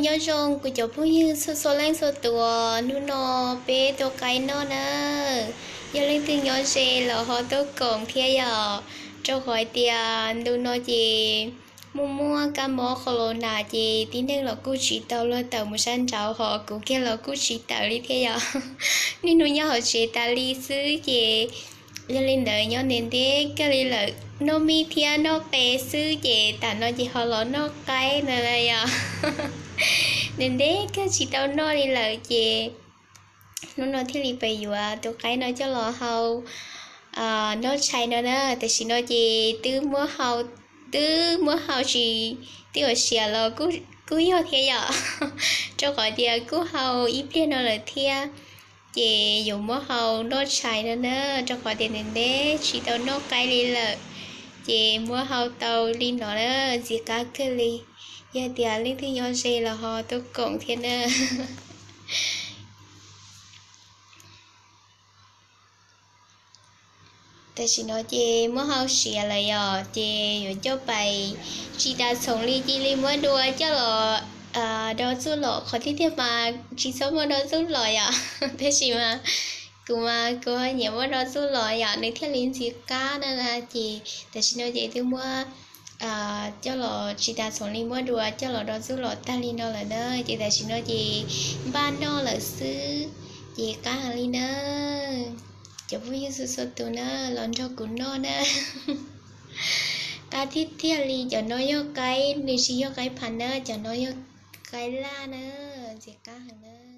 Nyob zoo kuv cov phooj ywg txhua txhua leej txhua tus, hnub no peb tua qaib noj na. Yog leej twg nyob ze los ho tuaj koom thiab yom, rau qhov tias ntu no ces muaj muaj kab mob corona ces tib neeg los kuj tsis tau luag tawm mus sab nraud, ho kuv kiag los kuj tsis tawm li thiab yom. Niaj hnub nyob hauv tsev tas li xwb ces yog li ntawd nyob ntev ntev kawg li lawm, noj mij thiab noj qe xwb ces tam no ces ho los noj qaib na yom. Ntev ntev kawg tsis tau noj li lawm ces hnub no thiaj li pem yuav tus qaib no coj los hau noj tshais no na. Tam sim no ces twb muab hau, twb muab hau tsis, twb yuav siav los kuj yog thiab yom, rau qhov tias kuj hau ib pliag no lawm thiab. Ces yuav muab hau noj tshais no na, rau qhov tias ntev ntev tsis tau noj qaib li lawm, ces muab hau tau li no na, ntxim qab kawg li. Yog tias leej twg nyob ze los ho tuaj koom thiab na. Tam sim no ces muab hau siav lawm yom, ces yuav coj pais tsis tas txhoov li cia li muab dua coj los do txuj lom. Qhov tiag tiag mas tsis txhob muab do txuj lom yom, tab sis mas kuv mas kuv nyiam muab do txuj lom yom, nws thiaj li ntxim qab na. Ces tam sim no ces twb muab coj los tsis tas txhoov li muab dua coj los do txuj lom tag li no lawm na, ces tam sim no ces npaj noj lawm xwb, ces qab heev li na. Cov phooj ywg txhua txhua tus na, los nrog kuv noj na. Qab tiag tiag li, cov no yog qaib, nws tsis yog qaib phav na, cov no yog qaib laj na, ntxim qab heev na.